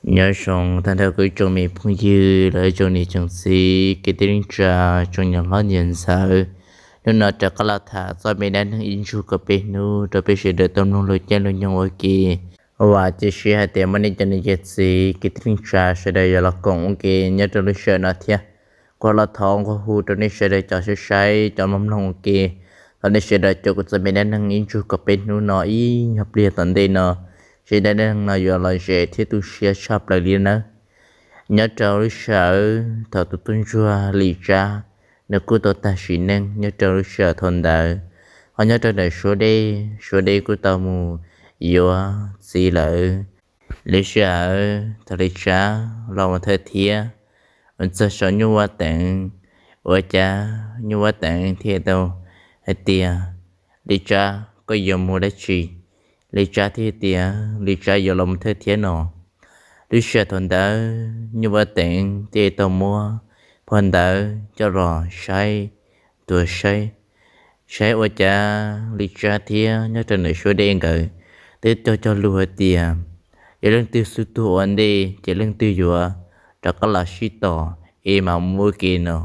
Nyob zoo tag nrho kuv ib tsoom me phooj ywg los ib tsoom niam tsoom txiv kwv tij neej tsa, tsoom niam hlob niam ntxawm. Hnub no rov qab los tham txoj me dab neeg ib ntsug kom peb hnub rau peb sawv daws tau mloog lus caij lus nyoog ua ke. Vam thiab cia siab hais tias muaj nej cov niam cov txiv kwv tij neej tsa sawv daws yuav los koom ua ke nyob rau lub sij hawm no thiab. Kuv los thov nqua hu rau nej sawv daws cov saib saib cov mloog mloog ua ke, thov nej sawv daws caum kuv txoj me dab neeg ib ntsug kom peb hnub no ib nyuag pliag tom ntej no, seb dab neeg no yuav lom zem thiab tu siab tshaj plaws li nawb. Nyob rau lub sij hawm thaum tus tub ntsuag Lis Tsab nws kuj tau tag sim neej nyob rau lub sij hawm thaum ntawd, ho nyob rau ntawm Suav Dej, Suav Dej kuj tau mus yuav txiv lawm. Lub sij hawm thaum Lis Tsab los mus thawj thiab, mus txog saum Nyuj Vaj Teev, ua cas Nyuj Vaj Teev thiaj tau hais tias, Lis Tsab, koj yuav mus dab tsi? Lis Tsab thiaj tias Lis Tsab yuav los mus thawj thiab no. Lub sij hawm thaum ntawd Nyuj Vaj Teev thiaj tau muab phau ntawv coj los saib, tuav saib, saib ua cas Lis Tsab thiab nyob rau ntawm Suav Dej nkawd twb cog cog lus hais tias, yog leej twg xub tuag ua ntej ces leej twg yuav rov qab los sib tos es mam mus ua ke no.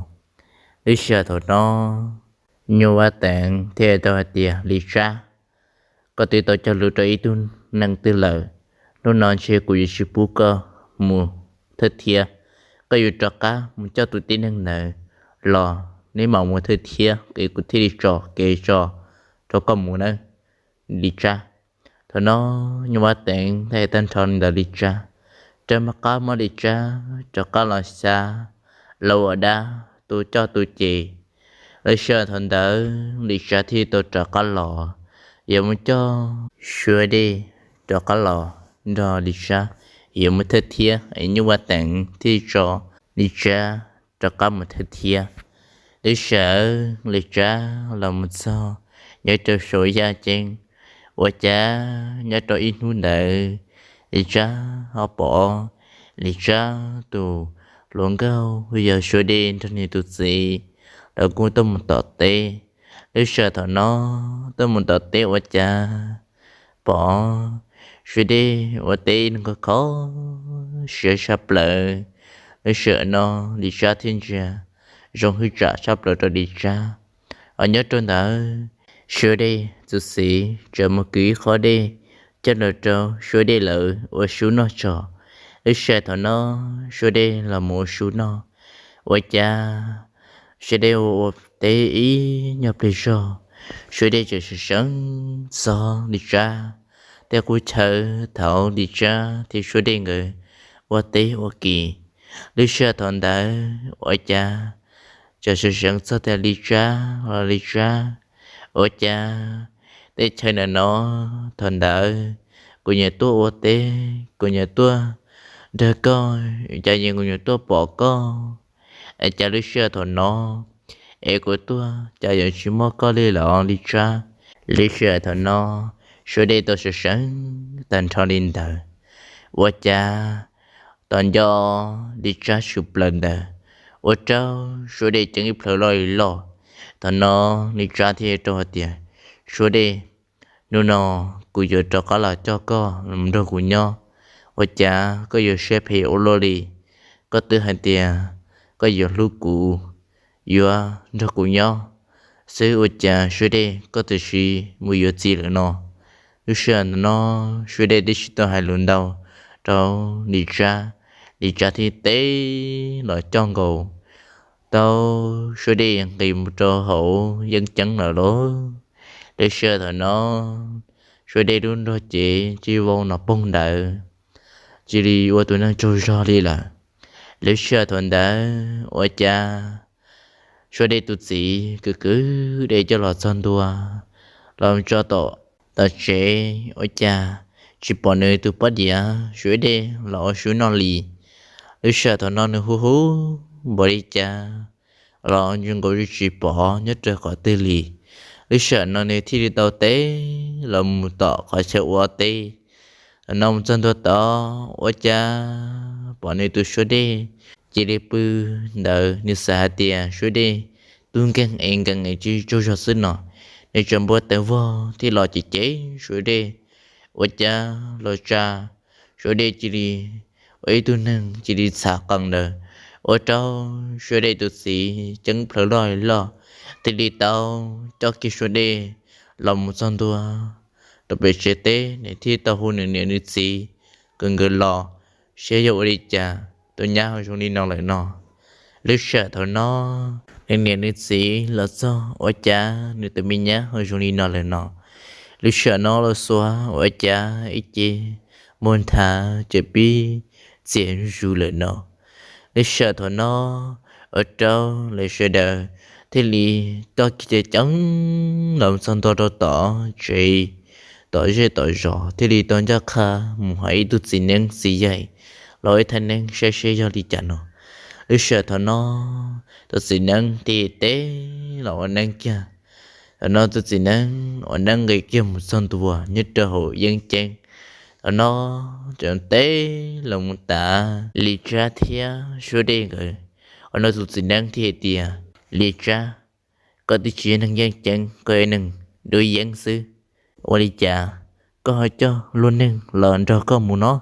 Lub sij hawm thaum no Nyuj Vaj Teev thiaj tau hais tias, Lis Tsab, koj twb tau cog lus rau ib tug neeg twg lawm, hnub no ntshe kuv yuav tsis pub koj mus thawj thiab. Koj yuav rov qab mus coj tus tib neeg ntawd los, neb mam mus thawj thiab es kuv thiaj li tso kev tso rau koj mus nawb, Lis Tsab. Thaum no Nyuj Vaj Teev thiaj tag nrho li ntawd Lis Tsab, rov qab muab Lis Tsab rov qab los xyab, los ua dab tu coj tu ces. Lub sij hawm thaum ntawd Lis Tsab thiaj tau rov qab los, yuav mus coj Suav Dej rov qab los nrog Lis Tsab yuav mus thawj thiab es Nyuj Vaj Teev thiaj tso Lis Tsab rov qab mus thawj thiab. Lub sij hawm Lis Tsab los mus txog nyob rau saum yaj ceeb, ua cas nyob rau ib hnub ntawd Lis Tsab ho pom Lis Tsab tus hluas nkauj yog Suav Dej nrog nws tus txiv, lawv kuj tuaj mus tom teb. Lub sij hawm thaum no tuaj mus tom teb ua cas pom Suav Dej ua teb ib leeg kho kho siab tshaj plaws. Lub sij hawm no Lis Tsab thiaj ntsia zoo hwj tsam tshaj plaws rau Lis Tsab. Ho nyob rau ntawd Suav Dej tus txiv tseem mus kwv ib qho dej coj los rau Suav Dej lawv ua su noj tso. Lub sij hawm thaum no Suav Dej los mus ua su noj, ua cas Suav Dej ua ua teb ib nyuag pliag zog, Suav Dej tseem seev seev txog Lis Tsab, thiab kuj chaw thaum Lis Tsab thiab Suav Dej nkawd ua teb ua ki. Lub sij hawm thaum ntawd ua cas tseem seev seev txog tias Lis Tsab los Lis Tsab, ua cas teb chaws ntawm no thaum ntawd kuv nyuam tuaj ua teb, kuv nyuam tuaj nrog koj, cas yeej kuv nyuam tuaj pom koj, es cas lub sij hawm thaum no es kuv tuaj cas yuav tsis muaj koj li lawm Lis Tsab. Lub sij hawm thaum no Suav Dej tau seev seev tag nrho li ntawd, ua cas tom nco Lis Tsab tshwm plaws ntawd, ua rau Suav Dej ceeb ib plhaw loj li loj. Thaum no Lis Tsab thiaj rau hais tias, Suav Dej, hnub no kuv yuav rov qab los coj koj mus nrog kuv nyob, ua cas koj yuav siab phem ua luaj li? Koj twb hais tias koj yuav hlub kuv, yuav nrog kuv nyob xwb, ua cas Suav Dej koj tam sim mus yuav txiv lawm no? Lub sij hawm no Suav Dej twb tsis tau hais lus ntau rau Lis Tsab, Lis Tsab thiaj teb los coj nkaus tau Suav Dej nqis mus rau hauv yeeb ceeb lawm lauj. Lub sij hawm thaum no Suav Dej lub nrog cev tsis vau no poog ntawd, cia li ua tus neeg tsaug zog li lawm. Lub sij hawm thaum ntawd ua cas Suav Dej tus txiv kwv kwv dej coj los txog ntua, los tso tom tsev, ua cas tsis pom nws tus poj diav Suav Dej los ua su noj li. Lub sij hawm thaum no nws hu hu npaum li cas los zoo nkaus li tsis pom nyob rau qhov twg li. Lub sij hawm no nws thiaj li tau teb los mus tom qhov chaw ua teb. Thaum no mus txog ntua tod ua cas pom nws tus Suav Dej cia li pw ntawd, nws xav hais tias Suav Dej tub nkeeg es nkees es tsis tsaug zog xwb no, nws tseem npua tawv vog thiaj los cev cev Suav Dej, ua cas los tsa Suav Dej cia li ua ib tug neeg cia li txhav qees ntawd, ua rau Suab Dej tus txiv ceeb plhaws loj loj, thiaj li tau coj kiag Suab Dej los mus txog ntua rau pem tsev teb, nws thiaj tau hu nws niam nws txiv kom nkawd los saib yog ua li cas tus nyab ho zoo li no lawm no. Lub sij hawm thaum no, nws niam nws txiv los txog ua cas nws tus me nyab ho zoo li no lawm no. Lub sij hawm no los xuas ua cas ib ce muag nthav ces pib txias zuj zus lawm no. Lub sij hawm thaum no, ua rau lawv sawv daws thiaj li coj kiag ceeb los txog ntua rau tom tsev, tom zej tom zos, thiaj li tau ncaj qha mus hais ib tug txiv neeb txiv yaig los ib thaj neeb saib seb yog li cas no. Lub sij hawm thaum no, tus txiv neeb thiaj teb los ua neeb kiag. Thaum no tus txiv neeb ua neeb nqis kiag mus txog ntua nyob rau hauv yeeb ceeb. Thaum no, tseem teb los mus tas Lis Tsab thiab Suab Dej nkawd. Thaum no tus txiv neeb thiaj hais tias, Lis Tsab, koj twb tsis yog neeg yeeb ceeb, koj yog neeg dub yeeb xwb. Ua li cas koj ho coj luag neeg los nrog koj mus no?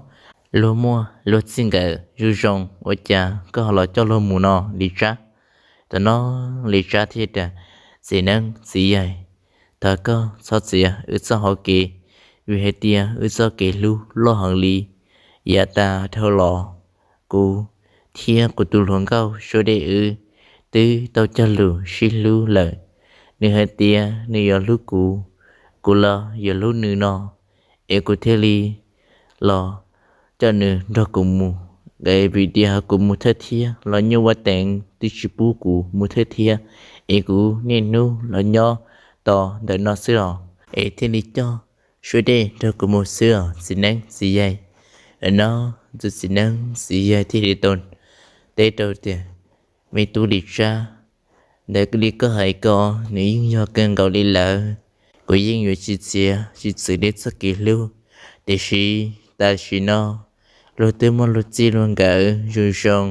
Luag muaj luag txij nkawm zoo zoo, ua cas koj ho los coj luag mus no, Lis Tsab? Thaum no Lis Tsab thiaj tias, Txiv neeb txiv yaig, thov koj txhob txiav wb txoj hauv kev, vim hais tias wb txoj kev hlub loj heev li. Yav tas dhau los, kuv thiab kuv tus hluas nkauj Suab Dej wb twb tau cog lus sib hlub lawm. Nws hais tias nws yuav hlub kuv, kuv los yuav hlub nws no, es kuv thiaj li los coj nws nrog kuv mus. Vim tias kuv mus thawj thiab los nyuj vaj teev twb tsis pub kuv mus thawj thiab, es kuv niaj hnub los nyob tos ntawm no xwb os, es thiaj li coj Suab Dej nrog kuv mus xwb os, txiv neeb txiv yaig. Thaum no tus txiv neeb txiv yaig thiaj li tau teb rau tias, Me tub Lis Tsab, ntawm li koj hais ko, nws yeej yog kawg nkaus li lawm. Kuv yeej yuav tsis txiav tsis txwv li txoj kev hlub, tiam sis tam sim no luag twb muaj luag txij luag nkawm zoo zoo,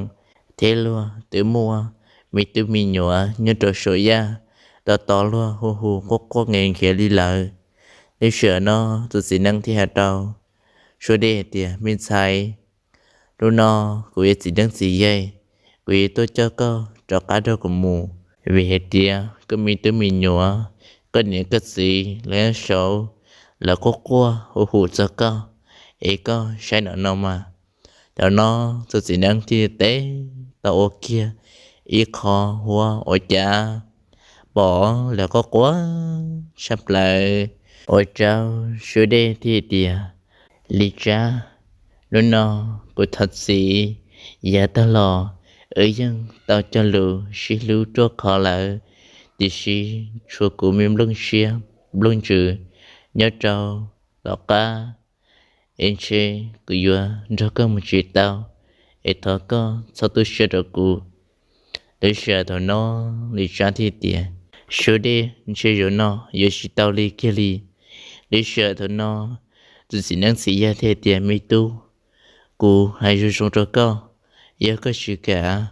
thiab luag twb muaj me tub me nyuam nyob rau saum yaj, tos tos luag hu hu quaj quaj nqhis nqhis li lawm. Lub sij hawm no tus txiv neeb thiaj hais rau Suab Dej hais tias, Me ntxhais, hnub no kuv yog txiv neeb txiv yaig, kuv yuav tuaj coj koj rov qab nrog kuv mus, vim hais tias koj me tub me nyuam, koj niam koj txiv lawv nyob saud, lawv quaj quaj hu hu txog koj, es koj saib no no mas. Thaum no tus txiv neeb thiaj teb tau ua kiag ib qho huab ua cas pom lawv quaj quaj tshaj plaws, ua rau Suab Dej thiaj tias, Lis Tsab, hnub no kuv thov txim, yav tag los wb yeej tau cog lus sib hlub ruaj khov lawm, tiam sis tshuav kuv me nplooj siab nplooj ntsws nyob rau tom qab, es ntshe kuv yuav nrog koj mus tsis tau, es thov koj txhob tu siab rau kuv. Lub sij hawm thaum no Lis Tsab thiaj tias, Suab Dej, ntshe zaum no yuav tsis tau li kiag li. Lub sij hawm thaum no tus txiv neeb txiv yaig thiaj tias, Me tub, kuv hais zoo zoo rau koj, yog koj tsis kam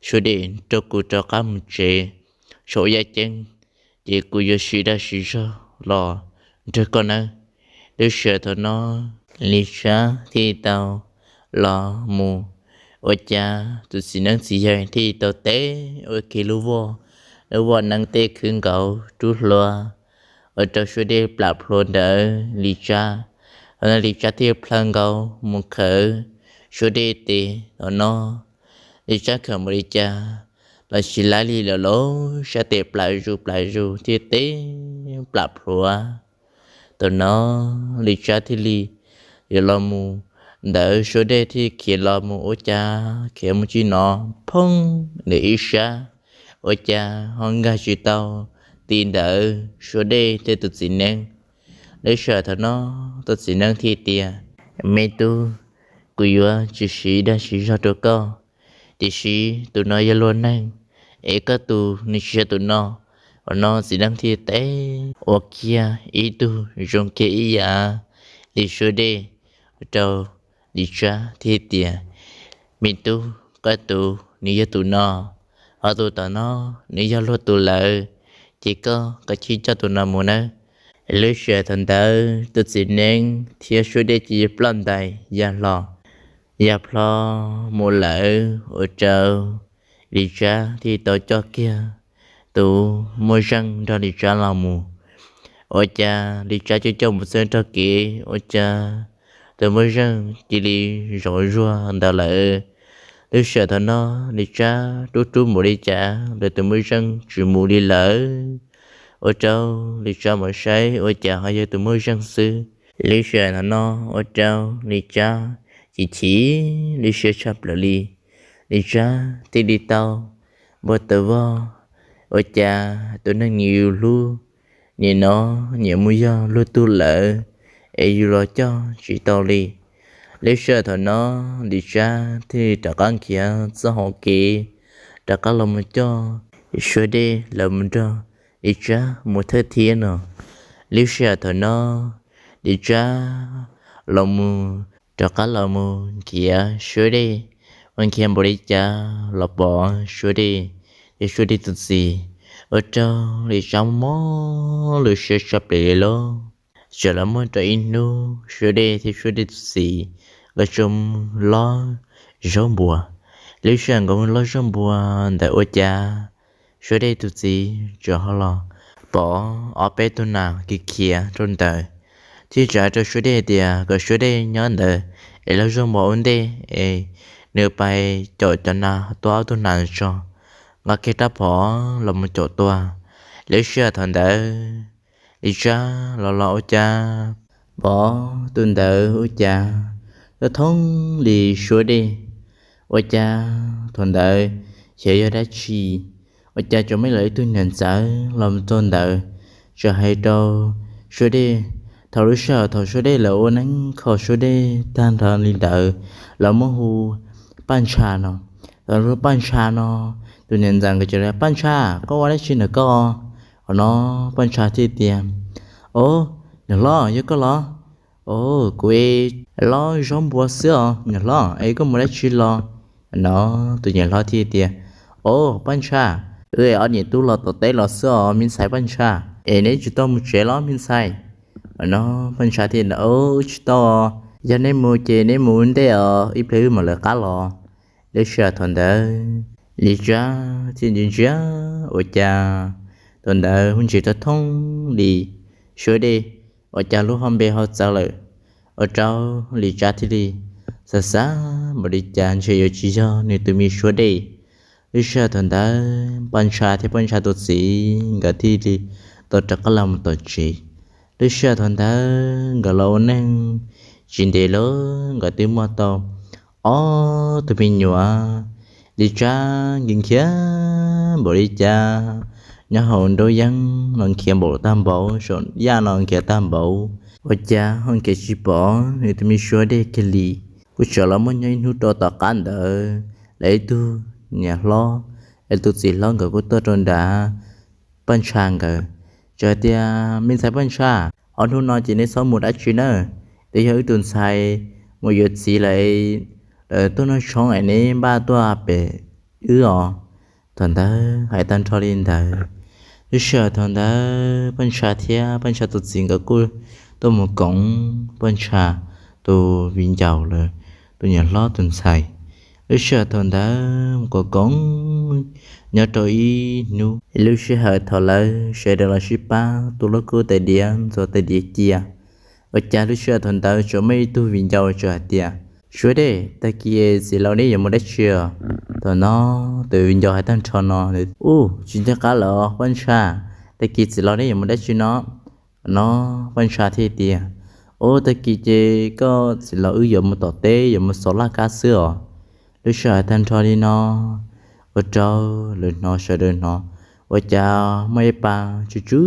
Suab Dej rau kuv rov qab mus tsev saum yaj ceeb, ces kuv yuav siv dag siv zog los nrog koj nawb. Lub sij hawm thaum no Lis Tsab thiaj tau los mus, ua cas tus txiv neeb txiv yaig thiaj tau teb ua kiag lub voj, lub voj neeb tej khwb nkaus rub hlua, ua rau Suab Dej plam plhuav ntawd Lis Tsab. Thaum no Lis Tsab thiaj plhaw nkaus mus khawm Suab Dej tes. Thaum no Lis Tsab khawm npaum li cas los tsis laib li lawm lauj, sab tes plam zus plam zus thiaj teb plam plhuav. Thaum no Lis Tsab thiaj li yuav los mus ntawd, Suab Dej thiaj khiav los mus, ua cas khiav mus tsis hnov phoob ntawm ib sab, ua cas ho nkag tsis tau ti ntawd Suab Dej thiab tus txiv neeb. Lub sij hawm thaum no tus txiv neeb thiaj tias, Me tub, kuv yuav tsis siv dag siv zog rau koj, tiam sis tus no yog luag neeg, es koj tus nws tsis yog tus no. Thaum no txiv neeb thiaj teb ua kiag ib tug zoo kiag ib yam li Suab Dej rau Lis Tsab thiaj tias, Me tub, koj tus nws yog tus no, ho tus tom no nws yog luag tus lawm, ces koj kav tsij coj tus no mus nawb. Lub sij hawm thaum ntawd tus txiv neeb thiab Suab Dej cia li ploj ntais ya hlo. Ya plho mus lawm ua rau Lis Tsab thiaj tau coj kiag tus Muaj Zeej nrog Lis Tsab los mus. Ua cas Lis Tsab coj coj mus txog nrog kev ua cas tus Muaj Zeej cia li zov zuag ntawd lawm. Lub sij hawm thaum no Lis Tsab rub rub npaum li cas los tus Muaj Zeej tsis mus li lawm. Ua rau Lis Tsab mus saib ua cas ho yog tus Muaj Zeej xwb. Lub sij hawm thaum no ua rau Lis Tsab chim chim lub siab tshaj plaws li. Lis Tsab thiaj li tau npau taws vog, ua cas tus neeg nws yus hlub nim no nyiam mus yog luag tug lawm, es yus los coj tsis tau li. Lub sij hawm thaum no Lis Tsab thiaj rov qab khiav txoj hauv kev rov qab los mus coj Suav Dej los mus nrog Lis Tsab mus thawj thiab no. Lub sij hawm thaum no Lis Tsab los mus rov qab los mus nrhiav Suav Dej, ua nrhiav npaum li cas los pom Suav Dej thiab Suav Dej tus txiv. Ua rau Lis Tsab mob lub siab tshaj plaws li lauj. Txawm los muaj rau ib hnub Suav Dej thiab Suav Dej tus txiv nkawd tso mus lob zaub npua. Lub sij hawm nkawd mus lob zaub npua ntawd ua cas Suav Dej tus txiv txawm ho los pom ob peb tug nas khiav khiav rau ntawd, thiaj txawm hais rau Suav Dej tias kom Suav Dej nyob ntawd es lob zaub npua ua ntej es nws pais caum cov nas tua ob tug nas tso, nqa kiag rab phom los mus caum tua. Lub sij hawm thaum ntawd Lis Tsab los los ua cas pom tus ntawd ua cas thoob thoob li Suav Dej. Ua cas thaum ntawd xyov yog dab tsi, ua cas tseem muaj ib tug niam ntxawm los mus txog ntawd, txawm hais rau Suav Dej. Thaum lub sij hawm thaum Suav Dej lawv ua neeb kho Suav Dej tag nrho li ntawd, lawv muab hu Paj Ntsha no. Thaum hu Paj Ntsha no, tus niam ntxawm nkawd txawm tias, Paj Ntsha, koj ua dab tsi ntawm koj? Thaum no Paj Ntsha thiaj tias, Au, niam hlob, yog koj los? Au, kuv es lob zaub npua xwb os niam hlob, es koj mus dab tsi los? No tus niam hlob thiaj tias, Au Paj Ntsha, wb ob niam tub los tom teb los xwb os me ntxhais Paj Ntsha, es neb tsis tau mus tsev los me ntxhais? No Paj Ntsha thiaj, Au, wb tsis tau, yog neb mus ces neb mus ua ntej os, ib pliag wb mam lawv qab los. Lub sij hawm thaum ntawd Lis Tsab thiaj ntsia ntsia ua cas thaum ntawd hu ntsis thoob thoob li Suav Dej, ua cas lub hauv npe ho txawv lawm. Ua rau Lis Tsab thiaj li xav xav npaum li cas ntshe yuav tsis yog nws tus me Suav Dej. Lub sij hawm thaum ntawd Paj Ntsha thiab Paj Ntsha tus txiv nkawd thiaj li tau rov qab los mus tom tsev. Lub sij hawm thaum ntawd nkawd los ua neej tsis ntev lawm nkawd twb muaj tau ob tug me nyuam. Lis Tsab nkig nkiav npaum li cas, nyob hauv nruab yeeb no nkiav npaum tag npaum, saum yaj no nkiav tag npaum, ua cas ho nkiav tsis pom nws tus me Suav Dej kiag li. Kuj txawm los muaj nyob ib hnub rau tom qab ntawd lawv ib tug niam hlob, tus txiv hlob nkawd kuj tuaj rau nram Paj Ntsha nkawd, txawm hais tias, Me ntxhais Paj Ntsha, ob hnub no ces neb txhob mus dab tsi nawb, twb yog wb tus ntxhais mus yuav txiv lawm, lawv tuaj noj tshoob es neb npaj tuaj pem wb os. Thaum ntawd hais tag nrho li ntawd, lub sij hawm thaum ntawd Paj Ntsha thiab Paj Ntsha tus txiv nkawd kuj tuaj mus koom Paj Ntsha tus viv ncaus lawm, tus niam hlob tus ntxhais. Lub sij hawm thaum ntawd mus koom koom nyob rau ib hnub, lub sij hawm thaum lawv sawv daws los sib pab tu lub kub tais diav ntxuav tais diav cia, ua cas lub sij hawm thaum ntawd txawm muaj ib tug viv ncaus txawm hais tias, Suav Dej, tag kis txiv laus neb yuav mus dab tsi os? Thaum no tus viv ncaus hais tag nrho no, Ub, tsis nco qab lawm Paj Ntsha, tag kis txiv laus neb yuav mus dab tsi no? No Paj Ntsha thiaj tias, Ub, tag kis ces koj txiv laus wb yuav mus tom teb yuav mus xov laj kab xwb os. Lub sij hawm hais tag nrho li no, ua rau lawv hnov sawv daws hnov, ua cas muaj ib pa tsw tsw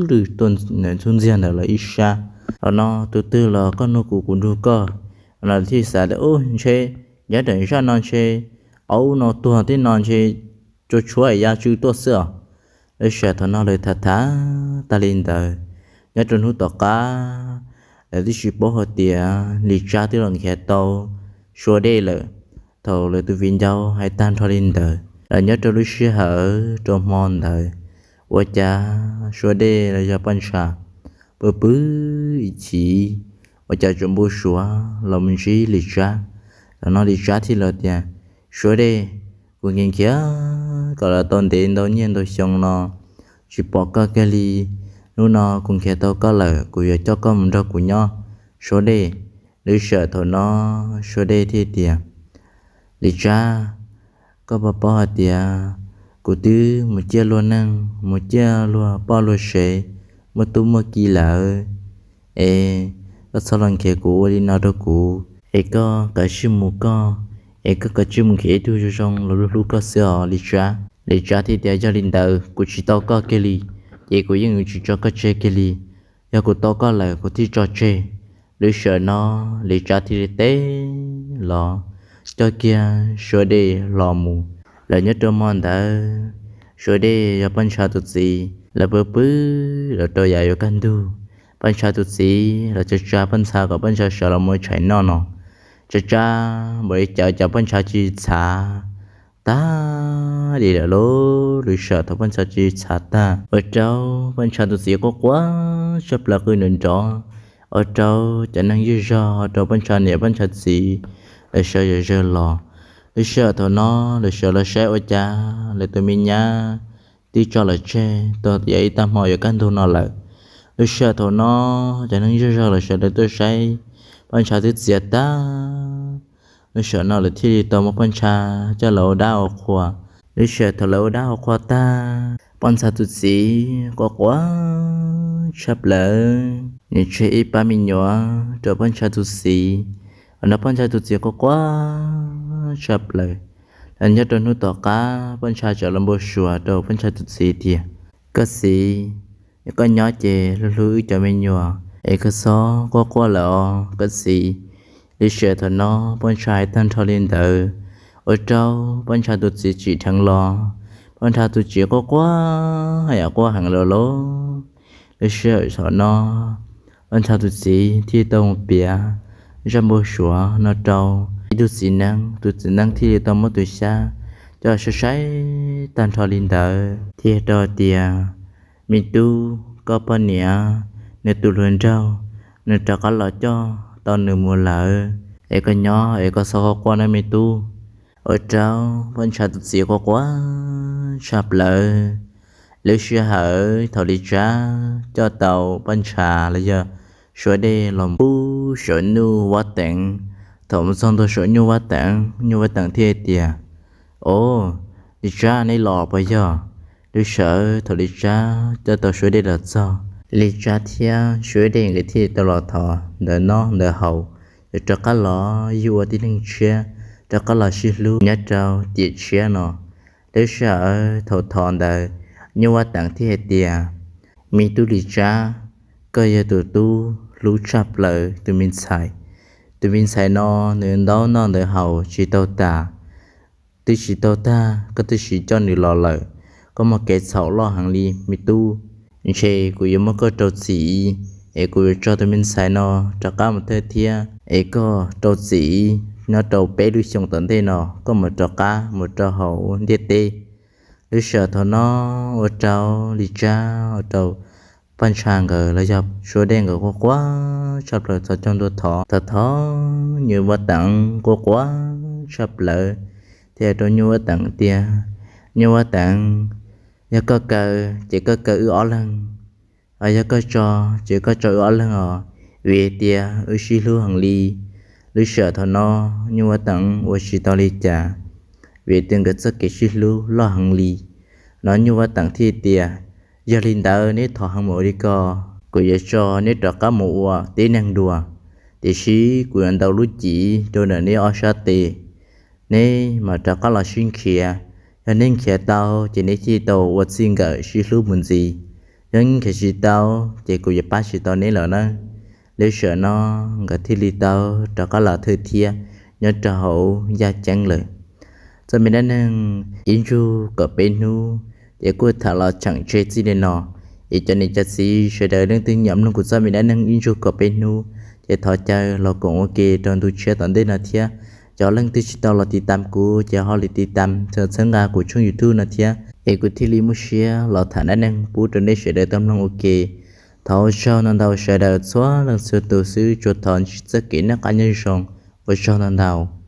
lwj tuaj ntxub ntxiag ntawm lawv ib sab. Thaum no tus twg los koj nug kuv kuv nug koj, no thiaj xav tias, Ub, ntshe nyob ntawm zaj no ntshe aub no tuag thiab no ntshe tshuav tshuav ya tsw tuaj xwb os. Lub sij hawm thaum no lawv tham tham tag li ntawd, nyob rau hnub tom qab lawv twb tsis paub hais tias Lis Tsab twb los nrhiav tau Suav Dej lawm. Thaum lawv tus viv ncaus hais tag nrho li ntawd, lawv nyob rau lub sij hawm rau hmo ntawd, ua cas Suav Dej los yog Paj Ntsha pw pw ib chim, ua cas tseem npau suav los mus ntsib Lis Tsab Thaum no Lis Tsab thiaj los tias, Suav dej, kuv nkiav nkiav koj los tau ntev ntau niaj ntau xyoo no tsis pom koj kiag li. Hnub no kuv nkiav tau koj lawm, kuv yuav coj koj mus nrog kuv nyob, Suav dej. Lub sij hawm thaum no Suav dej thiaj tias, Lis Tsab, koj puas paub hais tias kuv twb mus ciaj luag neej, mus ciaj luag poj luag sev, muaj tub muaj ki lawm, es koj txhob los nrhiav kuv ua li no rau kuv, es koj kav tsij mus koj, es koj kav tsij mus nrhiav ib tug zoo zoo los hlub hlub koj xwb os Lis Tsab. Lis Tsab thiaj tias, Yog li ntawd kuv tsis tau koj kiag li, ces kuv yeej yuav tsis tso koj tseg kiag li. Yog kuv tau koj lawm kuv thiaj tso tseg. Lub sij hawm no Lis Tsab thiaj li teb los coj kiag Suav dej los mus. Lawv nyob rau hmo ntawd, Suav dej yog Paj Ntsha tus txiv, lawv pw pw los rau yav yuav kaj ntug. Paj Ntsha tus txiv los tsa tsa Paj Ntsha kom Paj Ntsha sawv los muab tshais noj no, tsa tsa npaum li cas cas Paj Ntsha tsis txhav tag li lawm lauj. Lub sij hawm thaum Paj Ntsha tsis txhav tag, ua rau Paj Ntsha tus txiv quaj quaj tshaj plaws qw nrov nrov, ua rau cov neeg zej zog, ua rau Paj Ntsha niam Paj Ntsha txiv lawv sawv zawg los. Lub sij hawm thaum no lawv sawv los saib ua cas lawv tus me nyab twb tso lawm tseg tau yog ib tag hmo yuav kaj ntug no lawm. Lub sij hawm thaum no cov neeg zej zog lawv sawv daws tuaj saib Paj Ntsha twb txias tag. Lub sij hawm no lawv thiaj li tau muab Paj Ntsha coj los ua dab ua qhua. Lub sij hawm thaum lawv ua dab ua qhua tag, Paj Ntsha tus txiv quaj quaj tshaj plaws, nws tseg ib pab me nyuam rau Paj Ntsha tus txiv. Thaum no Paj Ntsha tus txiv quaj quaj tshaj plaws. Nyob rau hnub tom qab Paj Ntsha txawm los npau suav rau Paj Ntsha tus txiv tias, Koj txiv, koj nyob ces hlub hlub wb cov me nyuam es koj txhob quaj quaj lawm os koj txiv. Lub sij hawm thaum no Paj Ntsha hais tag nrho li ntawd, ua rau Paj Ntsha tus txiv tsim dheev los. Paj Ntsha tus txiv quaj quaj, yam quaj heev lawm lauj. Lub sij hawm thaum no Paj Ntsha tus txiv thiaj tau mus piav zaj npau suav no rau ib tug txiv neeb. Tus txiv neeb thiaj li tau muab tus xyab coj saib saib tag nrho li ntawd thiaj rau tias, Me tub, koj poj niam nws tus hluas nraug nws rov qab los coj tau nws mus lawm, es koj nyob es koj txhob quaj quaj nawb me tub. Ua rau Paj Ntsha tus txiv quaj quaj tshaj plaws. Lub sij hawm thaum Lis Tsab coj tau Paj Ntsha los yog Suav dej los pub saum Nyuj Vaj Teev. Thaum mus txog ntua saum Nyuj Vaj Teev, Nyuj Vaj Teev thiaj tias, Os, Lis Tsab, neb los puas yog? Lub sij hawm thaum Lis Tsab coj tau Suav dej los txog, Lis Tsab thiab Suav dej nkawd thiaj tau los thov ntawm noj ntawm haus, yuav rov qab los yug ua tib neeg tshiab, rov qab los sib hlub nyob rau tiam tshiab no. Lub sij hawm thaum thov ntawd, Nyuj Vaj Teev thiaj hais tias, Me tub Lis Tsab, koj yog tus tub hlub tshaj plaws tus me ntxhais. Tus me ntxhais no nws ntawm noj ntawm haus tsis tau tas, twb tsis tau tag koj twb siv coj nws los lawm, koj muaj kev txhaum loj heev li me tub. Ntshe kuv yuav muab koj rau txim, es kuv yuav tso tus me ntxhais no rov qab mus thawj thiab, es koj rau txim nyob rau peb lub xyoo tom ntej no koj mus rov qab mus rau hauv ntiaj teb. Lub sij hawm thaum no ua rau Lis Tsab, ua rau Paj Ntsha nkawd los yog Suav dej nkawd quaj quaj tshaj plaws txhos caug ntua thov thov thov Nyuj Vaj Teev quaj quaj tshaj plaws, thiaj rau Nyuj Vaj Teev tias, Nyuj Vaj Teev, yog koj kaw ces koj kaw wb ob leeg, yog koj tso ces koj tso wb ob leeg os, vim tias wb sib hlub heev li. Lub sij hawm thaum no Nyuj Vaj Teev ua tsis tau li cas, vim tias nkawd txoj kev sib hlub loj heev li. No Nyuj Vaj Teev thiaj tias, Yog li ntawd neb thov heev mus ua li ko, kuv yuav tso neb rov qab mus ua tib neeg dua, tiam sis kuv yuav ntaus lub civ rau ntawm neb ob sab tes, neb mam rov qab los sib nrhiav. Yog neb nrhiav tau ces neb thiaj tau ua txij nkawm sib hlub mus ntxiv, yog neb nrhiav tsis tau ces kuv yuav pab tsis tau neb lawm nawb. Lub sij hawm no nkawd thiaj li tau rov qab los thawj thiab nyob rau hauv yaj ceeb lawm. Txoj me dab neeg ib ntsug kaum peb hnub ces kuj tham los tseem tseg txij li no. Es cov niam cov txiv sawv daws leej twg nyiam mloog kuv txoj me dab neeg ib ntsug kaum peb hnub ces thov caw los koom ua ke rau ntu tshiab tom ntej no thiab. Cov leej twg tsis tau los tiv tam kuv ces ho lis tiv tam txhawb nqa kuv tshooj YouTube no thiab, es kuv thiaj li muaj siab los tham dab neeg pub rau nej sawv daws tau mloog ua ke. Thov ua tsaug ntau ntau sawv daws txhua leej txhua tus xwb, tsuas thov ntsib txoj kev noj qab nyob zoo. Ua tsaug ntau ntau.